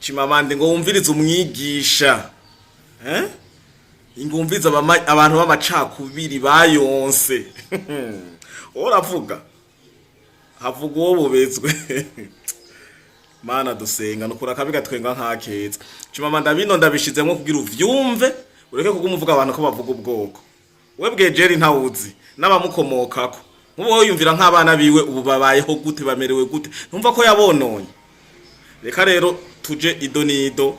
Chimamanda ngo wumvirize umwigisha, eh? Ngo wumvirize abantu b'amacakubiri bayonse. Uravuga havuga uwo bubezwe. Mana dusenga nukura akabi gatwenga nk'akeza. Chimamanda, bino ndabishizemo kugira uvyumve, ureke kuguma uvuga abantu ko bavuga ubwoko. We bwejeri ntawuzi n'abamukomokako. Nk'ubu wowe yumvira nk'abana biwe ubu babayeho gute, bamerewe gute? Ntumva ko yabononye? Reka rero tuje ido n'ido,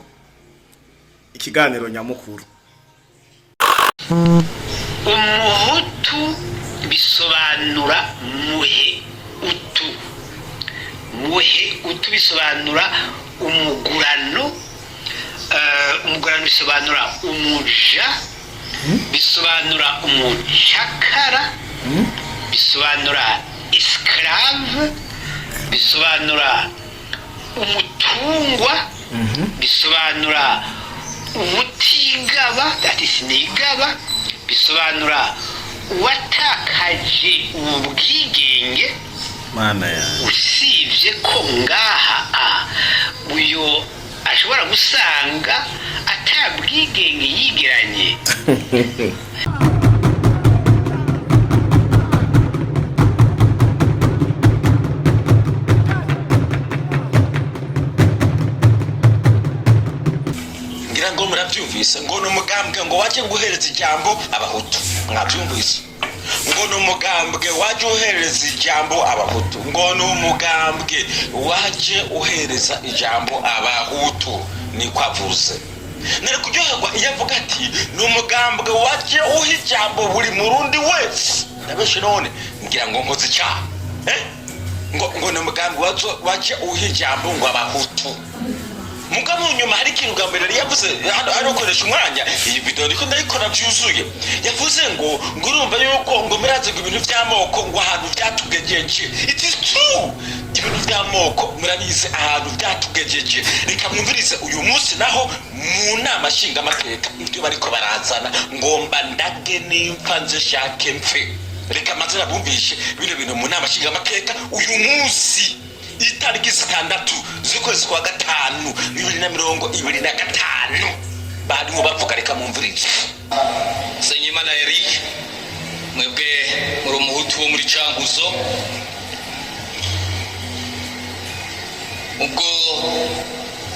ikiganiro nyamukuru. Umuhutu bisobanura muhe utu. Muhe utu bisobanura umugurano. Umugurano bisobanura umuja, bisobanura umucakara, bisobanura esclave, bisobanura umutungwa, bisobanura ubutigaba, ati sinigaba, bisobanura uwatakaje ubwigenge. Mana yanjye! Usibye ko ngaha uyo ashobora gusanga atabwigenge yigiranye. Ngira ngo murabyumvise ngo ni umugambwe ngo wajye guhereza ijambo Abahutu. Mwabyumvise ngo ni umugambwe wajye uhereza ijambo Abahutu, ngo ni umugambwe wajye uhereza ijambo Abahutu, niko avuze. Nari kuryoherwa iyo avuga ati ni umugambwe wajye uha ijambo buri Murundi wese. Ndabeshe none? Ngira ngo nkoze icyaha, eh? Ngo ni umugambwe wajye uha ijambo ngo Abahutu. Mugabo nyuma hari ikintu bwa mbere yari yavuze hano, ari gukoresha umwanya. Iyi video ndiko ndayikora byuzuye. Yavuze ngo urumva yuko ngo murazi ngo ibintu by'amoko ngo ahantu byatugejeje. It is true, ibintu by'amoko murabizi ahantu byatugejeje. Reka mwumvirize uyu munsi naho mu nama nshingamateka ibyo bariko barazana. Ngomba ndage nimpfa nze shake mfe. Reka amazina bumvishe bino bintu mu nama nshingamateka uyu munsi, itariki 6 z'ukwezi kwa gatanu 2025, barimo bavuga. Reka mumvirize. Senyimana Eric, mwebwe muri umuhutu wo muri Cankuzo. Ubwo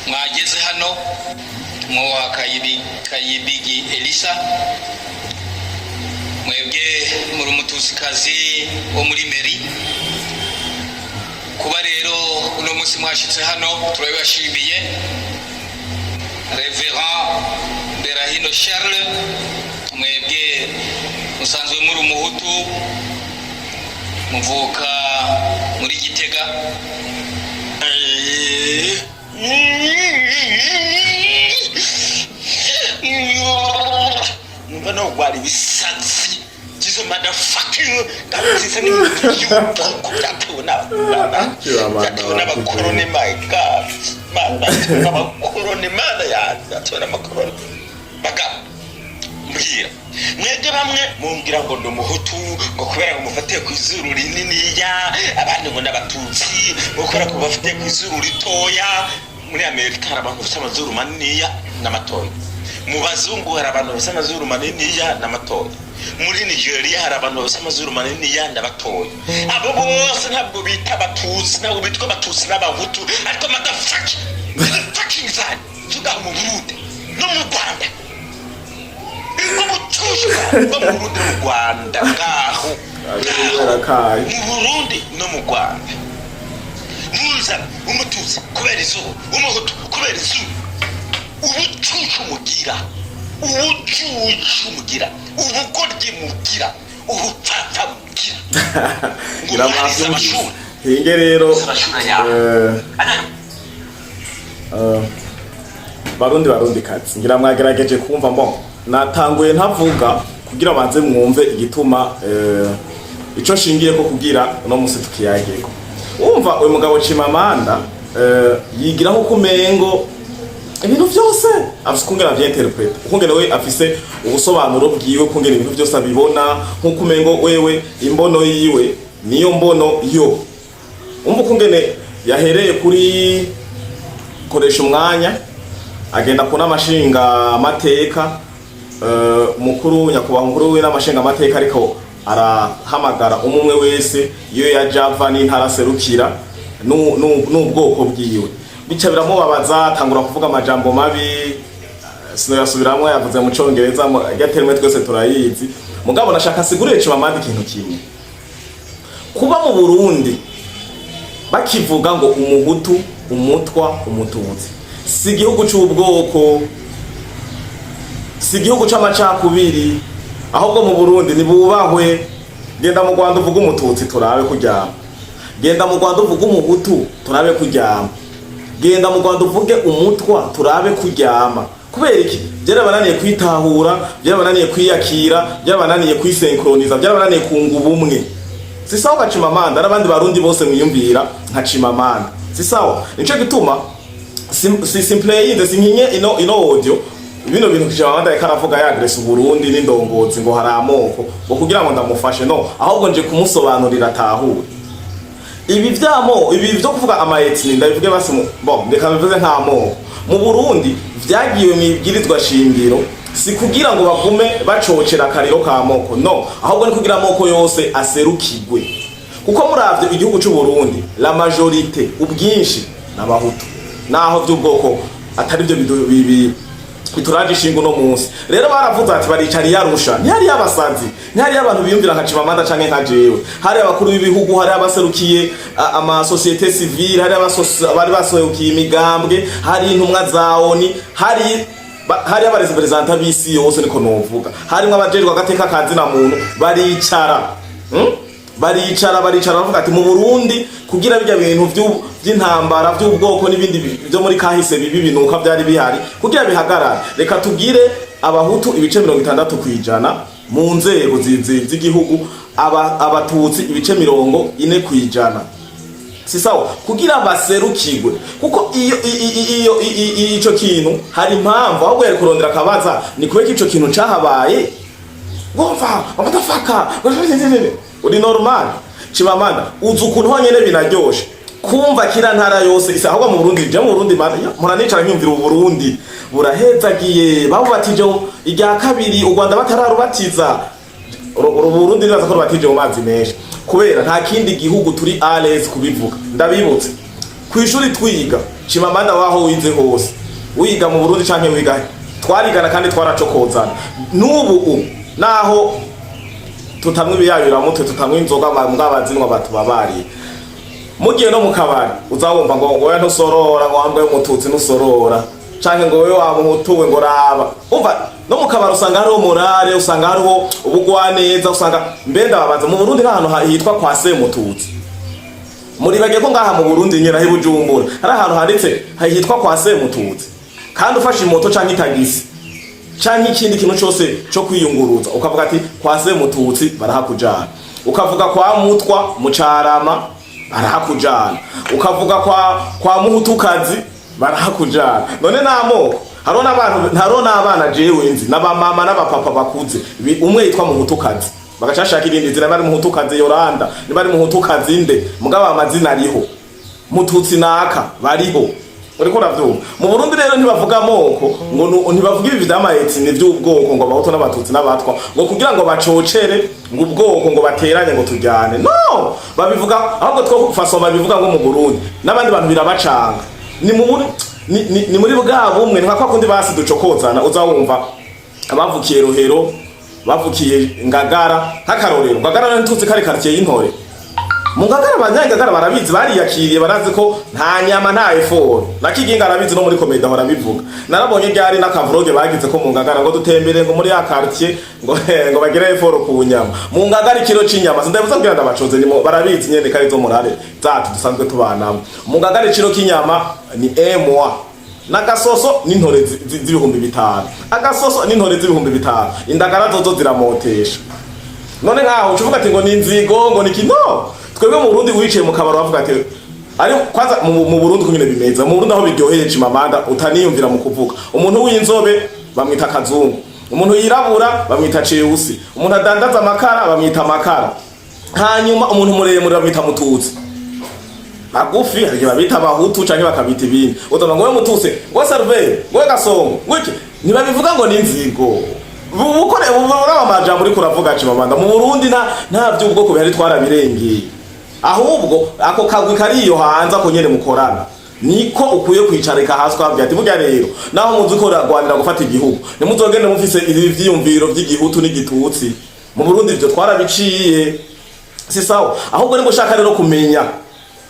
mwageze hano mwoha Kayibigi Elisa, mwebwe muri umutusikazi wo muri meri. Kuba rero uno munsi mwashitse hano turabibashimiye. Reverend Berahino Charles, mwebwe musanzwe muri umuhutu, muvuka muri Gitega. Numva nogwara ibisazi by'izo motherfucking ndabizisa n'ibintu by'ubwoko byatewe n'abakoroni. My God, mana, byatewe n'abakoroni. Mana yanjye, byatewe n'abakoroni. Bagabo, mbwira mwebwe, bamwe mumbwira ngo ndi umuhutu ngo kubera ngo mufatiye ku izuru rininiya, abandi ngo n'Abatutsi ngo kubera ko bafatiye ku izuru ritoya. Muri Amerika hari abantu bafite amazuru maniniya n'amatoya. Mu bazungu hari abantu bafite amazuru maniniya n'amatoya. Muri Nigeria hari abantu bafite amazuru maniniya n'abatoya. Abo bose ntabwo bita Abatutsi, ntabwo bitwa Abatutsi n'Abahutu. Ariko motherfucking motherfucking zanyu tugaho mu Burundi no mu Rwanda, ubwo bwo mu Burundi no mu Rwanda ngaho Arakaye. mu Burundi no mu Rwanda, muzana umututsi kubera izuba, umuhutu kubera izuba. Ubucucu mugira, ubucucu mugira, ubugoryi mugira, ubupfapfa mugira, ngo Ngira mwarize mwavyumvise. amashuri. Hinge rero. Amashuri yawe. Barundi, Barundi kazi, ngira mwagerageje kumva mo natanguye ntavuga kugira banze mwumve igituma ico nshingiye ko kugira uno musi tukiyageko. Wumva uyu mugabo Chimamanda yigira nko kumengo ibintu vyose afise ukungene avyinterpreta, ukungene we afise ubusobanuro bwiwe, ukungene ibintu vyose abibona, nkuko umengo wewe imbono yiwe niyo mbono yo. Umva ukungene yahereye kuri Arakoresha umwanya agenda ku nama nshingamateka, umukuru, nyakubahwa umukuru w'inama nshingamateka, ariko arahamagara umwe wese iyo yaja ava n'intara aserukira n'ubwoko bwiwe, bica biramubabaza, atangura kuvuga amajambo mabi. Sinoyasubiramwo, yavuze mu Congereza gaterme twese turayizi. Mugabo nashaka asigurire Chimamanda ikintu kimwe: kuba mu Burundi bakivuga ngo umuhutu, umutwa, umututsi, si igihugu c'ubwoko, si igihugu c'amacakubiri. Ahubwo mu Burundi nibubahwe. Genda mu Rwanda uvuge umututsi turabe kuryama, genda mu Rwanda uvuge umuhutu turabe kuryama, genda mu Rwanda uvuge umutwa turabe kuryama. Kubera iki? Byarabananiye kwitahura, byarabananiye kwiyakira, byarabananiye kwisenkroniza, byarabananiye kunga ubumwe. Si sawa nka Chimamanda n'abandi Barundi bose mwiyumvira nka Chimamanda, si sawa. Nico gituma si simplayinze, sinkinye ino audio, bino bintu Chimamanda yariko aravuga yagresa Uburundi n'indongozi ngo hari amoko, ngo kugira ngo ndamufashe. No, ahubwo nje kumusobanurira atahure ibi vyamo, ibi vyo kuvuga ama ethnie. Ndabivuge basi bon, reka bivuze nk'amoko mu Burundi vyagiwe mu ibwirizwa shingiro, si kugira ngo bagume bacocera akariro k'amoko, no, ahubwo ni kugira amoko yose aserukigwe. Kuko muravye igihugu c'u Burundi, la majorité, ubwinshi n'abahutu, naho vy'ubwoko atari byo bituraje ishinga uno munsi. Rero baravuze ati baricara iyarusha, ntihari abasazi, ntihari abantu biyumvira nka Chimamanda canke nka jewe, hari abakuru b'ibihugu, hari abaserukiye ama société civile, hari abari baserukiye imigambwe, hari intumwa za ONU, hari aba représentants b'isi yose, niko novuga, harimwo abajejwe agateka ka zina muntu. Baricara, Baricara, baricara, bavuga ati mu Burundi, kugira bijya bintu vy'intambara vy'ubwoko n'ibindi byo muri kahise bibi binuka vyari bihari, kugira bihagarare, reka tugire abahutu ibice 60% mu nzego z'igihugu, abatutsi ibice 40%. Si sawa, kugira baserukirwe. Kuko iyo iyo ico kintu hari impamvu, ahubwo yari kurondera akabaza ni kubera ko ico kintu cahabaye. Ngomva motherfucker, uri normal Chimamanda? Uzi ukuntu honyene binaryoshe kumva kira ntara yose isa? Ahubwo mu Burundi, je mu Burundi mpora nicara nkiyumvira, Uburundi burahezagiye, babubatije irya kabiri u Rwanda batararubatiza. Burundi nibaza ko rubatije mu mazi menshi, kubera nta kindi gihugu turi à l'aise kubivuga. Ndabibutse ku ishuri twiga, Chimamanda, waho wize hose, wiga mu Burundi canke wiga he, twarigana kandi twaracokozana. N'ubu naho tutamwe ibiyayuramutwe, tutamwe inzoga, mwabazinwa batubabariye, mugiye no mu kabari uzawumva ngo oya, ntusorora, ngo wambaye umututsi ntusorora, canke ngo wewe wamuhutuwe, ngo raba. Umva, no mu kabari usanga hariho morale, usanga hariho ubugwaneza, usanga mbe ndababaza, mu Burundi nta hantu hitwa kwa Semututsi? Muribagiye ko ngaha mu Burundi nyene aho i Bujumbura hari ahantu handitse hitwa kwa Semututsi? Kandi ufashe imoto canke itagisi canke ikindi kintu cose co kwiyunguruza, ukavuga ati kwa Semututsi, barahakujana. Ukavuga kwa Mutwa Mucarama, barahakujana. Ukavuga kwa Muhutukazi, barahakujana. None n'amoko hariho n'abantu, hariho n'abana jewe nzi n'abamama n'abapapa bakuze, umwe yitwa Muhutukazi, bagaca bashaka irindi zina, niba ari Muhutukazi Yoranda, niba ari Muhutukazi nde, mugabo amazina ariho, Mututsi naka, bariho. Uriko uravyumva? Mu Burundi rero ntibavuga amoko ngo ntibavuga ibi vy'ama ethnie vy'ubwoko, ngo abahutu n'abatutsi n'abatwa, ngo kugira ngo bacocere ngo ubwoko, ngo bateranye, ngo tujyane. No babivuga ahubwo two façon babivuga ngo mu Burundi n'abandi bantu birabacanga. Ni mu ni muri bwa bumwe, ni nka kwa kundi basi ducokozana. Uza wumva abavukiye Rohero, bavukiye Ngagara, nk'akarorero Ngagara ntituzi kari quartier y'intore mu Ngagara. Abanyangagara barabizi, bariyakiriye, barazi ko nta nyama, nta effort. Na Kiginga arabizi, no muri comédie ahora abivuga. Narabonye ryari n'aka vlog bagize ko mu Ngagara, ngo dutembere ngo muri ya quartier, ngo bagire effort ku nyama mu Ngagara. Ikiro c'inyama, sindabivuze kugira ndabacoze, nimo barabizi nyene kari zo morale zacu dusanzwe tubanamo. Mu Ngagara ikiro k'inyama ni un mois n'agasoso n'intore z'ibihumbi 5, agasoso n'intore z'ibihumbi 5. Indagara zozo ziramotesha. None nkaho ucuvuga ati ngo ni inzigo, ngo ni iki? No twebwe mu Burundi wicaye mu kabaro bavuga ati ari kwanza mu Burundi kunyene bimeza mu Burundi, aho biryoheye Chimamanda utaniyumvira mu kuvuga, umuntu w'inzobe bamwita kazungu, umuntu yirabura bamwita ceusi, umuntu adandaza amakara bamwita amakara, hanyuma umuntu muremure bamwita mututsi. Bagufi hari igihe babita Abahutu canke bakabita ibindi. Uzumva ngo we Mutuse, ngo Serveur, ngo we Gasongo, ngo iki. Ntibabivuga ngo ni inzigo. Bukore uraba amajambo uriko uravuga, Chimamanda. Mu Burundi nta vy'ubwoko bihari, twarabirengeye. Ahubwo ako kagwi kariyo hanze, ako nyene mukorana, niko ukwiye kwicarika hasi ukababwira ati: "Burya rero naho muzi ko ragwanira gufata igihugu, nimuzogende mufise ibi vyiyumviro vy'igihutu n'igitutsi. Mu Burundi ivyo twarabiciye, si sawa." Ahubwo nimba ushaka rero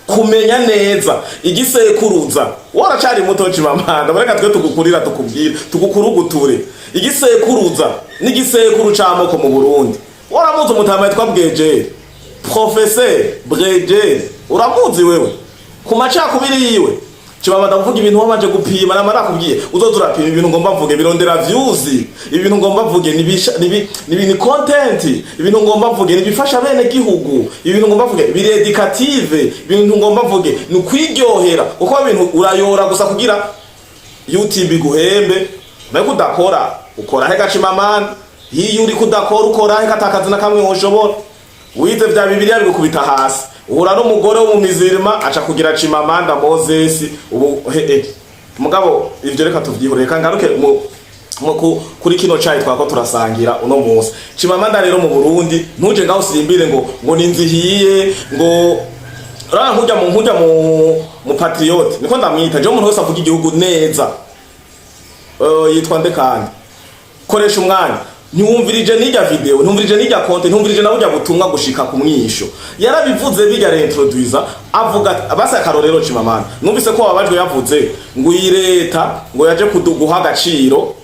kumenya neza igisekuruza, waracari muto, Chimamanda, reka twe tugukurira, tukubwire, tugukuruguture igisekuruza n'igisekuru c'amoko mu Burundi. Waramuzi umutama yitwa Bwejeri, Professeur Bwejeri? Uramuzi wewe ku macakubiri yiwe? Chimamanda, kuvuga ibintu wabanje gupima, namara nakubwiye uzoza urapima. Ibintu ngomba mvuge birondera views, ibintu ngomba mvuge nibi nibi ni content, ibintu ngomba mvuge nibifasha bene gihugu, ibintu ngomba mvuge biri éducative, ibintu ngomba mvuge ni kwiryohera, kuko ibintu urayora gusa kugira YouTube iguhembe. Mbega udakora ukora he, Gacimamanda? Iyo uri kudakora ukora he, katakazi na kamwe woshobora? Wize vya Bibiliya bigukubita hasi, uhura n'umugore wo mu mizirima aca kugira Chimamanda Moses. Ubu he he mugabo ivyo reka tuvyihore, reka ngaruke mu kuri kino cayi twako turasangira uno munsi. Chimamanda, rero mu Burundi ntuje ngaho usimbire ngo ninzihiye, ngo rana nkujya mu patriote, niko ndamwita je, umuntu wese avuga igihugu neza. Yitwa nde kandi? Koresha umwanya, ntiwumvirije n'ijya video, ntiwumvirije n'ijya konte, ntiwumvirije na burya butumwa gushika ku mwisho. Yarabivuze bijya reintroduisa, avuga ati basi akarorero. Chimamanda, numvise ko wabajwe, yavuze ngo iyi leta ngo yaje kuduguha agaciro,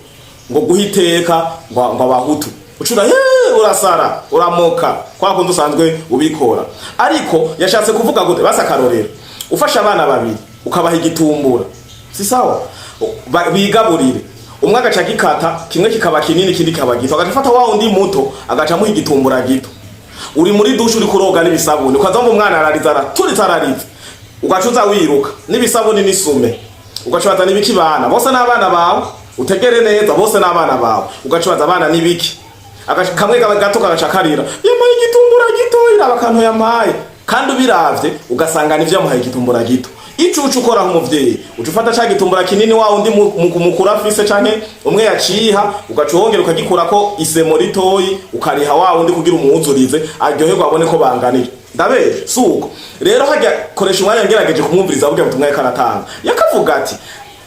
ngo guha iteka ngo Abahutu. Ucura he, urasara, uramoka kwa kundi usanzwe ubikora. Ariko yashatse kuvuga gute? Basi akarorero, ufasha abana babiri ukabaha igitumbura, si sawa? Bigaburire, umwe agaca gikata kimwe kikaba kinini, ikindi kikaba gito, agaca afata wa undi muto agaca amuha igitumbura gito. Uri muri douche uri kuroga n'ibisabuni, ukaza wumva umwana arariza, araturitse, arariza, ugaca uza wiruka n'ibisabuni n'isume, ugaca ubaza: "N'ibiki bana?" Bose n'abana bawe, utegere neza, bose n'abana bawe. Ugaca ubaza abana: "N'ibiki?" Kamwe gato kagaca karira: "Yampaye igitumbura gito, iraba akantu yampaye." Kandi ubiravye ugasanga nivyo, yamuhaye igitumbura gito. Ico uca ukora nk'umuvyeyi, uca ufata ca gitumbura kinini wa undi mukuru afise canke umwe yaciha, ugaca wongera ukagikurako isemo ritoyi, ukariha wa wundi kugira umuwuzurize, aryoherwe, abone ko banganije. Ndabere suko rero hajya koresha umwanya, ngerageje kumwumviriza burya butumwa yariko aratanga, yakavuga ati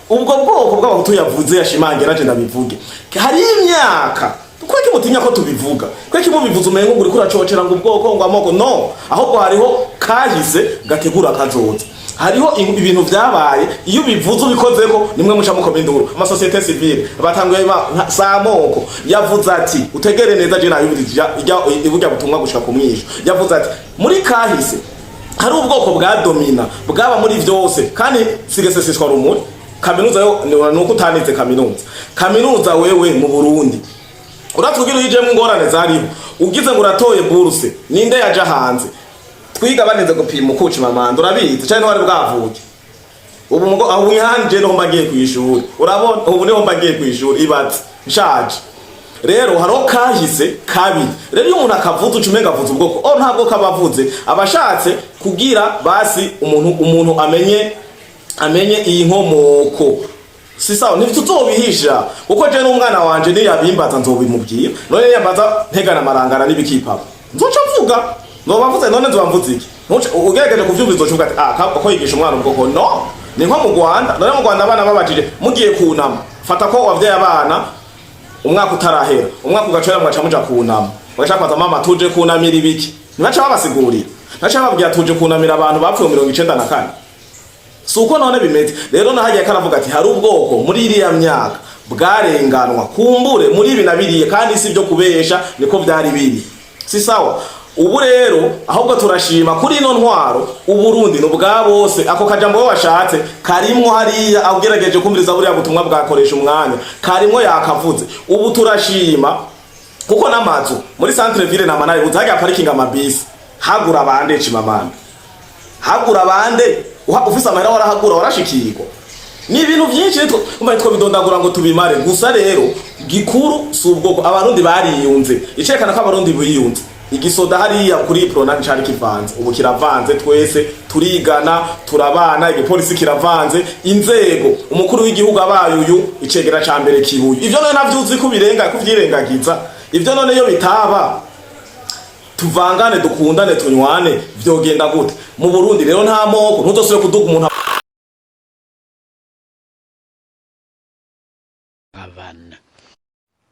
ubwo bwoko bw'Abahutu yavuze, yashimangira, naje ndabivuge. Hari imyaka kweki mutinya ko tubivuga, kweki mubivuze umengo ngo uriko uracocera ngo ubwoko, ngo amoko. No ahubwo hariho kahise gategura kazoza, hariho ibintu vyabaye. Iyo ubivuze ubikozeko, nimwe muca mukoma induru. Ama société civile batanguye samoko. Yavuze ati, utegere neza, je nayumvirije ijya butumwa gushika ku mwisho. Yavuze ati muri kahise hari ubwoko bwa domina bwaba muri vyose, kandi sigeseseshwa rumuri. Kaminuza yo nuko utanize kaminuza wewe mu Burundi, uratubwira uyijemwo ingorane zariho, ugize ngo uratoye bourse, ninde yaja hanze? Twiga baneze gupima ukuca mamanda, urabizi cyane, wari bwavuke. Ubu mugo aho nkanje niho mba ngiye kwishuri, urabona, ubu niho mba ngiye kwishuri, ibaze nshaje. Rero hariho kahise kabi. Rero iyo umuntu akavuze, uca umenga avuze ubwoko. Oh, ntabwo kabavuze, abashatse kugira basi umuntu amenye iyi nkomoko, si sawa? Ntituzobihisha, kuko je n'umwana wanje niyabimbaza nzobimubwira. None niyambaza ntegana amarangara n'ibikipapa, nzoca mvuga, nzoba mvuze. None nzoba mvuze iki? Ugerageje kuvyumva, uzoca uvuga ati: "Ah, ko yigisha umwana ubwoko." No ni nko mu Rwanda. None mu Rwanda abana babajije mugiye kunama, fata ko wavyaye abana umwaka utarahera, umwaka ugacera, mugaca muja kunama, bagaca baza: "Mama, tuje kunamira ibiki?" Ntibaca babasigurira, ntibaca bababwira: "Tuje kunamira abantu bapfuye 94." Si uko none bimeze? Rero nahagiye karavuga ati hari ubwoko muri iriya myaka bwarenganwa, kumbure muri ibi na biriya, kandi si ibyo kubesha, niko byari biri, si sawa? Ubu rero ahubwo turashima kuri ino ntwaro, Uburundi ni ubwa bose. Ako kajambo we washatse karimwo hariya, aho ugerageje kumviriza buriya butumwa bwakoresha umwanya, karimwo, yakavuze. Ubu turashima kuko n'amazu muri centre ville na manari buzaga parking amabisi hagura bande? Chimamanda, hagura bande? Ufise amahera warahagura, warashikirwa. Ni ibintu byinshi nitwo umva nitwo bidondagura ngo tubimare. Gusa rero gikuru si ubwoko, Abarundi bariyunze. Icerekana ko Abarundi biyunze. Igisoda hariya kuri Uprona cari kivanze, ubu kiravanze, twese turigana, turabana. Igipolisi kiravanze, inzego, umukuru w'igihugu abaye uyu, icegera ca mbere kibuye. Ivyo none navyo uzi ko birenga kuvyirengagiza. Ivyo none iyo bitaba, tuvangane, dukundane, tunywane, vyogenda gute mu Burundi? Rero nta moko, ntuzosubire kuduga umuntu. Abana,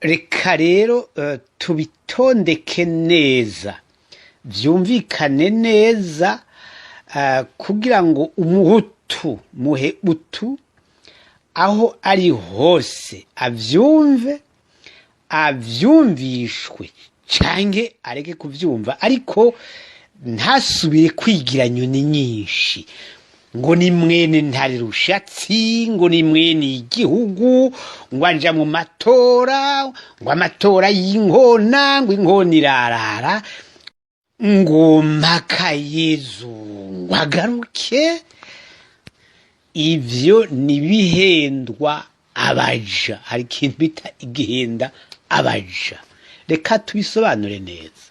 reka rero tubitondeke neza, byumvikane neza, kugira ngo umuhutu muhe utu aho ari hose avyumve, avyumvishwe canke areke kuvyumva, ariko ntasubire kwigira nyoni nyinshi ngo ni mwene ntare rushatsi, ngo ni mwene igihugu, ngo anja mu matora, ngo amatora y'inkona, ngo inkona irarara, ngo mpaka Yezu ngo agaruke. Ivyo ni bihendwa abaja. Hari ikintu bita igihenda abaja. Reka tubisobanure neza.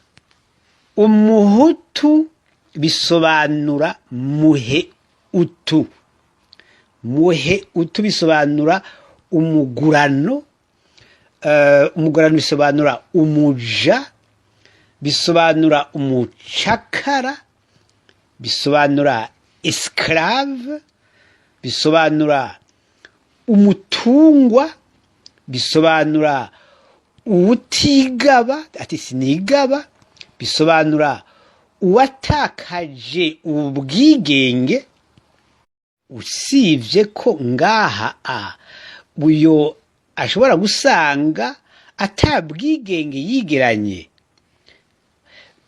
Umuhutu bisobanura muhe utu. Muhe utu bisobanura umugurano. Umugurano bisobanura umuja, bisobanura umucakara, bisobanura esclave, bisobanura umutungwa, bisobanura uwutigaba, ati sinigaba, bisobanura uwatakaje ubwigenge. Usibye ko ngaha a uyo ashobora gusanga atabwigenge yigeranye,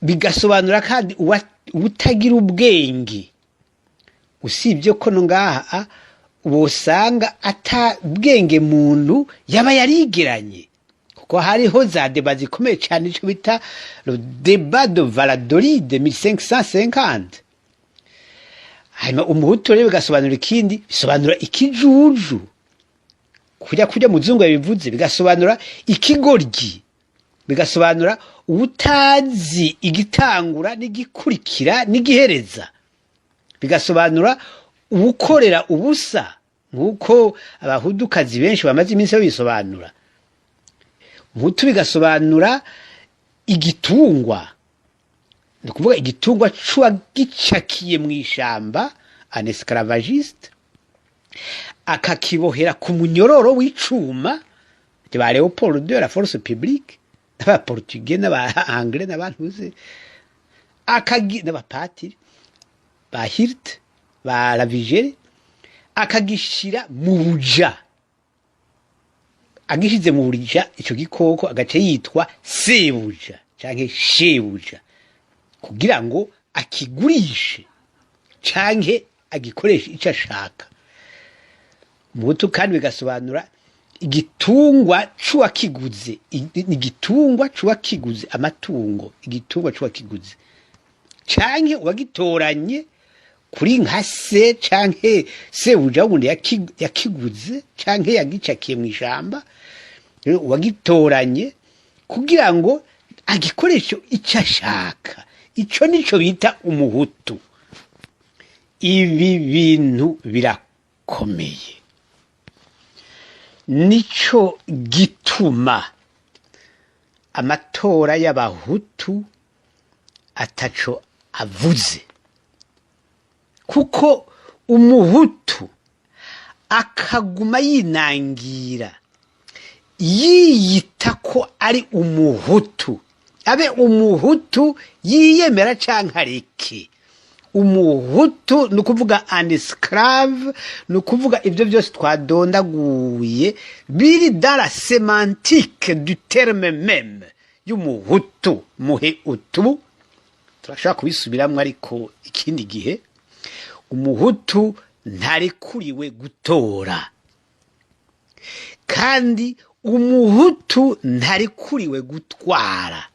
bigasobanura kandi uwutagira ubwenge. Usibye ko no ngaha a wosanga atabwenge muntu yaba yarigeranye, kuko hariho za débats zikomeye cyane, ico bita le débat de Valladolid 1550. Hanyuma umuhutu rero bigasobanura ikindi, bisobanura ikijuju, kurya muzungu yabivuze, bigasobanura ikigoryi, bigasobanura ubutazi igitangura n'igikurikira n'igihereza, bigasobanura ubukorera ubusa, nk'uko abahudukazi benshi bamaze iminsi babisobanura. Umuhutu bigasobanura igitungwa, ni ukuvuga igitungwa c'uwagicakiye mu ishamba, un esclavagiste, akakibohera ku munyororo w'icuma, ba Leopold de la force publique n'abaportugais n'aba-anglais n'abantuze n'abapatiri ba Hirt, ba Lavigere, akagishira mu buja. Agishize mu buja ico gikoko, agace yitwa sebuja canke shebuja, kugira ngo akigurishe canke agikoreshe ico ashaka. Umuhutu kandi bigasobanura igitungwa c'uwakiguze, igitungwa c'uwakiguze, amatungo, igitungwa c'uwakiguze canke uwagitoranye kuri nka se canke sebuja wundi yakiguze canke yagicakiye mw'ishamba. Rero uwagitoranye kugira ngo agikoreshe ico ashaka, ico nico bita umuhutu. Ibi bintu birakomeye. Nico gituma amatora y'abahutu ataco avuze, kuko umuhutu akaguma yinangira, yiyita ko ari umuhutu, abe umuhutu yiyemera canke areke, umuhutu ni ukuvuga un esclave, ni ukuvuga ibyo byose twadondaguye biri dans la sémantique du terme même y'umuhutu muhe utu. Turashobora kubisubiramwo, ariko ikindi gihe. Umuhutu ntarekuriwe gutora, kandi umuhutu ntarekuriwe gutwara,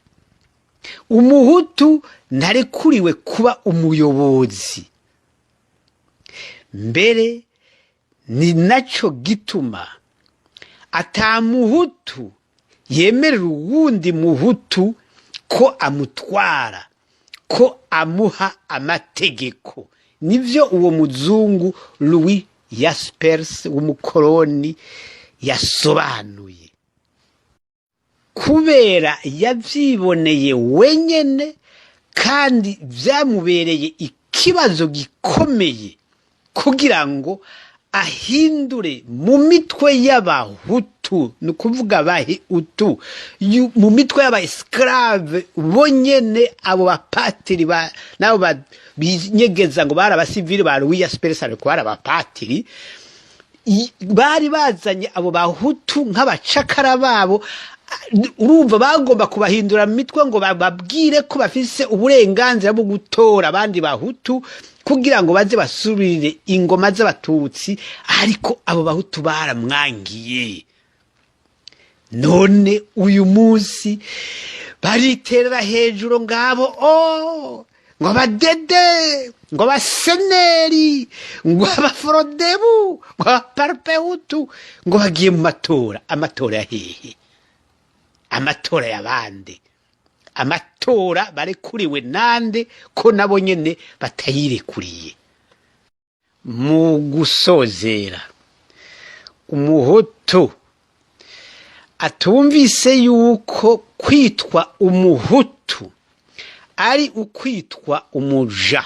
umuhutu ntarekuriwe kuba umuyobozi. Mbere ni nacyo gituma atamuhutu yemerera uwundi muhutu. Ko amutwara, ko amuha amategeko. Nivyo uwo muzungu Louis Jaspers w'umukoroni yasobanuye, kubera yavyiboneye wenyene, kandi vyamubereye ikibazo gikomeye kugira ngo ahindure mu mitwe y'Abahutu, ni ukuvuga Abahutu, mu mitwe y'aba esclaves bonyene. Abo bapatiri nabo binyegeza ngo bari abasivili ba Louis Jaspers, ariko bari abapatiri. Bari bazanye abo Bahutu nk'abacakara babo. Urumva bagomba kubahindura mu mitwe ngo bababwire ko bafise uburenganzira bwo gutora abandi Bahutu kugira ngo baze basubirire ingoma z'Abatutsi, ariko abo Bahutu baramwangiye. None uyu munsi bariterera hejuru ngabo o ngo abadede, ngo abaseneri, ngo abaforodebu, ngo abaparpehutu, ngo bagiye mu matora. Amatora ya hehe? Amatora y'abande? Amatora barekuriwe nande, ko nabo nyene batayirekuriye? Mu gusozera, Umuhutu atumvise yuko kwitwa Umuhutu ari ukwitwa umuja,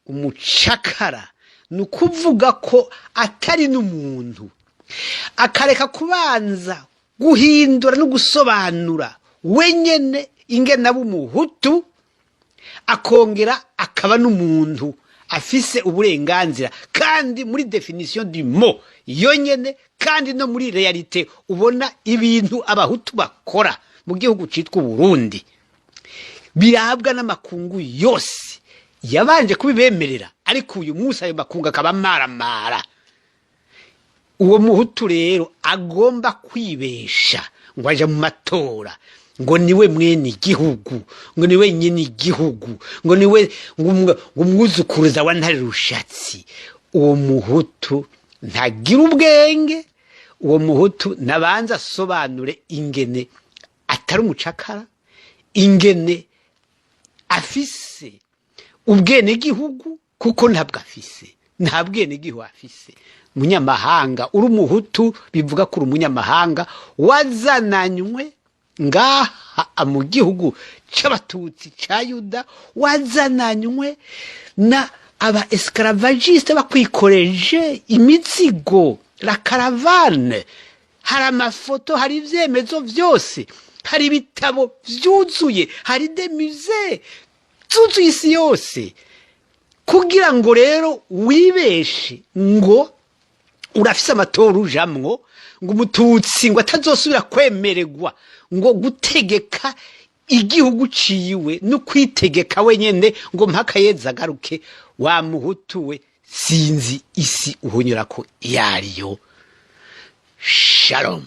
umucakara, ni ukuvuga ko atari n'umuntu, akareka kubanza guhindura no gusobanura wenyene ingene aba Umuhutu, akongera akaba n'umuntu afise uburenganzira, kandi muri définition du mot yonyene, kandi no muri réalité ubona ibintu Abahutu bakora mu gihugu citwa Uburundi birabwa n'amakungu yose yabanje kubibemerera, ariko uyu munsi ayo makungu akaba amaramara. Uwo Muhutu rero agomba kwibesha ngo aje mu matora, ngo niwe mwene igihugu, ngo niwe nyine igihugu, ngo niwe ngo umwuzukuruza wa Ntare Rushatsi, uwo Muhutu ntagira ubwenge. Uwo Muhutu nabanza asobanure ingene atari umucakara, ingene afise ubwenegihugu, kuko ntabwo afise, nta bwenegihugu afise. Munyamahanga, uri Umuhutu bivuga ko uri umunyamahanga wazananywe ngaha mu gihugu c'Abatutsi ca Yuda, wazananywe na aba esclavagistes bakwikoreje imizigo, la caravane. Hari amafoto, hari ivyemezo vyose, hari ibitabo vyuzuye, hari des musées zuzuye isi yose. Kugira ngo rero wibeshe ngo urafise amatora ujamwo, ngo Umututsi ngo atazosubira kwemererwa ngo gutegeka igihugu ciwe no kwitegeka wenyene, ngo mpaka yeza agaruke, wa Muhutu we, sinzi isi uhonyora ko iyo ariyo. Shalom.